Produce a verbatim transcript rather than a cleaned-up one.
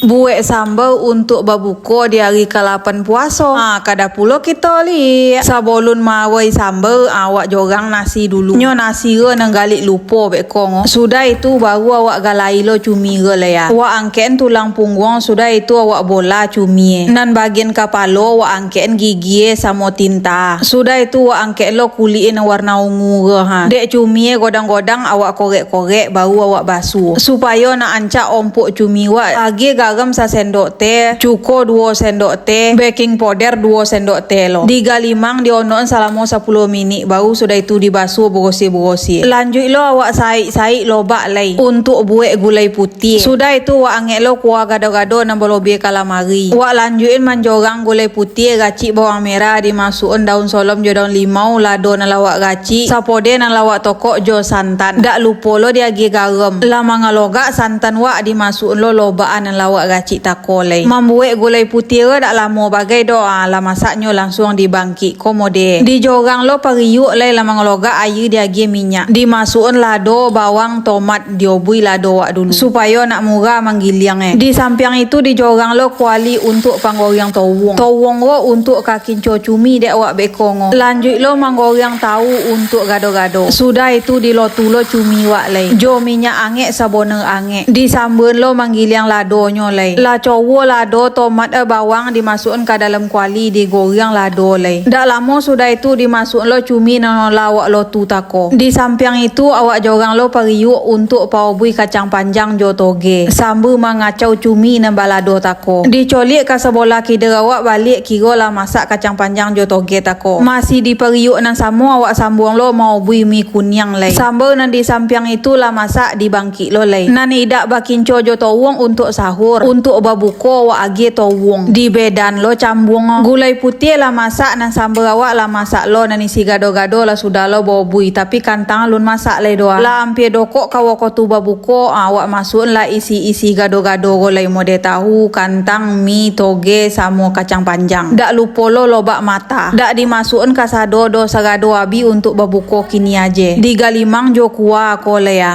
Buek samba untuak babuko di ari kalapan puaso. Ha, kada pulo kito liak. Sabalun maawai samba, awak jorang nasi dulu. Nyo nasi ko nan galik lupo beko ngo. Sudah itu baru awak galai lo cumi ko lai a. Wak angkek tulang pungguang, sudah itu awak bola cumi e. Nan bagian kapalo wak angkek gigi e samo tinta. Sudah itu wak angkek lo kulik e nan warna ungu ko ha. Dek cumi e godang-godang awak korek-korek baru awak basuo. Supayo nak rancak ompok cumi wak, agiah garam sasendok teh, cuko duo sendok teh, baking powder duo sendok teh lo. Digalimang dionokan salamo sapuluah minik, baru sudah itu dibasuo barosiah-barosiah. Lanjuik lo awak saik-saik lobak lai untuak buek gulai putiah. Sudah itu wak angek lo kuah gado-gado nan balobiah ka lamari. Wak lanjuikan manjorang gulai putiah, racik bawang merah, dimasuakan daun solom jo daun limau, lado nan lah wak racik, sapodeh nan lah wak tokok jo santan. Dak lupo lo diagiah garam. Lah mangalogak santan wak, dimasuakan lo lobak nan lah wak racik tako lai. Mambuek gulai putiah ko dak lamo bagai doh, ah, lah masak nyo langsuang dibangkik ko mode. Dijorang lo pariuk lai, lah mangalogak aia diagiah minyak. Dimasuakan lado, bawang, tomat, diobui lado wak dulu, supayo nak murah manggiliang e. Di sampiang itu dijorang lo kuali untuak panggoriang towuang. Towuang ko untuak ka kinco cumi dek awak beko ngo. Lanjuik lo manggoriang tahu untuak gado-gado. Sudah itu dilotu lo cumi wak lai. Jo minyak angek sabonang angek. Disambun lo manggiliang ladonyo lai. Lah cowo lado, tomat, eh, bawang dimasuakan ka dalam kuali, digoriang lado lai. Dak lamo sudah itu dimasuakan lo cumi nan lah awak lotu tako. Di sampiang itu awak jorang lo pariuk untuak paobui kacang panjang jo toge, samba mangacau cumi nan balado tako. Dicoliak ka sabolah kida awak baliak kiro lah masak kacang panjang jo toge tako. Masih di pariuk nan samo awak sambuang lo maobui mi kuniang lai. Samba nan di sampiang itu lah masak dibangkik lo lai. Nan idak bakinco jo towuang untuak sahur, untuak babuko awak agiah towuang. Di bedan lo cambuang. Gulai putiah lah masak, nan samba awak lah masak lo, nan isi gado-gado lah sudah lo baobui, tapi kantang alun masak lai doh. Lah ampia dokok ka wakatu babuko, ah, awak masuakan lah isi-isi gado-gado ko lai mode tahu, kantang, mi, toge, samo kacang panjang. Dak lupo lo lobak mata. Dak dimasuakan kasado doh, sagado abih untuak babuko kini aje. Digalimang jo kuah ko lai a.